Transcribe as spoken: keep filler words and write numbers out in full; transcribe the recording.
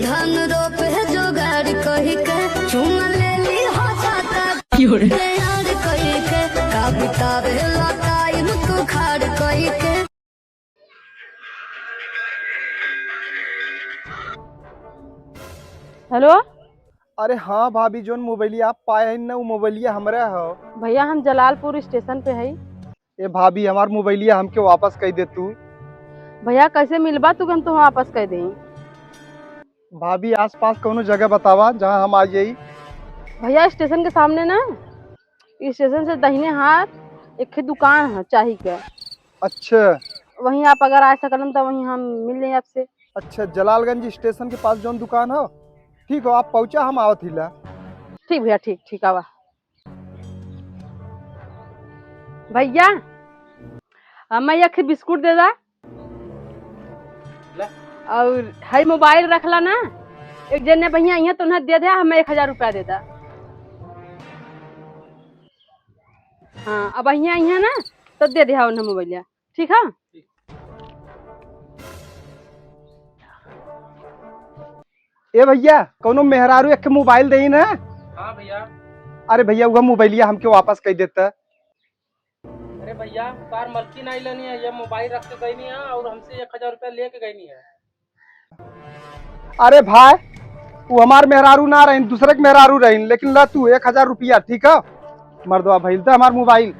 धन रोपे जोगाड़ कहि के, चुमा ले ली हो जाता। की हो रे? प्यार कहि के, का बितावे ला टाइम तू खाड़ कहि के। हेलो। अरे हाँ भाभी, जौन मोबाइलिया आप पाए हैं ना, उ मोबाइलिया हमरा हो। भैया, हम जलालपुर स्टेशन पे हई। ए भाभी, हमार मोबाइलिया हमके वापस कइ दे तू। भैया, कैसे मिलबा तू कि हम तुहें वापस कइ देई? भाभी, आसपास कौनो जगह बतावा जहाँ हम आ जाई। भैया, स्टेशन के सामने ना, स्टेशन से दहिने हाथ एक ठे दुकान है चाही के। अच्छा। वहीं आप अगर आ सकलन तो वहीं हम मिल जाई आपसे। अच्छा, जलालगंज स्टेशन के पास जौन दुकान हो, ठीक हो, आप पहुँचा, हम आवत हिला। ठीक भैया, ठीक, ठीक, आवा। भैया, हमें एक ठे बिस्कुट दे दा। ले। और हई मोबाइल रख ला ना, एक जने भैया यहाँ तो ना दे दे, हमें एक हजार रुपया दे दा। हाँ, अब यहाँ, यहाँ ना तो दे दे, हाँ, उन्हें मोबाइल, ठीक है। ए भैया, कौनो मेहरारू एक ठे मोबाइल देई ना? हाँ भैया। अरे भैया, वह मोबाइलिया हमके वापस कइ देता। अरे भैया, तार मलकिन आई लेनी है, ये मोबाइल रख के गई नहीं है और हमसे एक हजार रुपया लेके गई नहीं है। अरे भाई, वो हमार मेहरारू ना रहीन, दूसरे के मेहरारू रहीन, लेकिन ला तू एक हजार रुपया, ठीक है? मर्दवा भइल त हमार मोबाइल।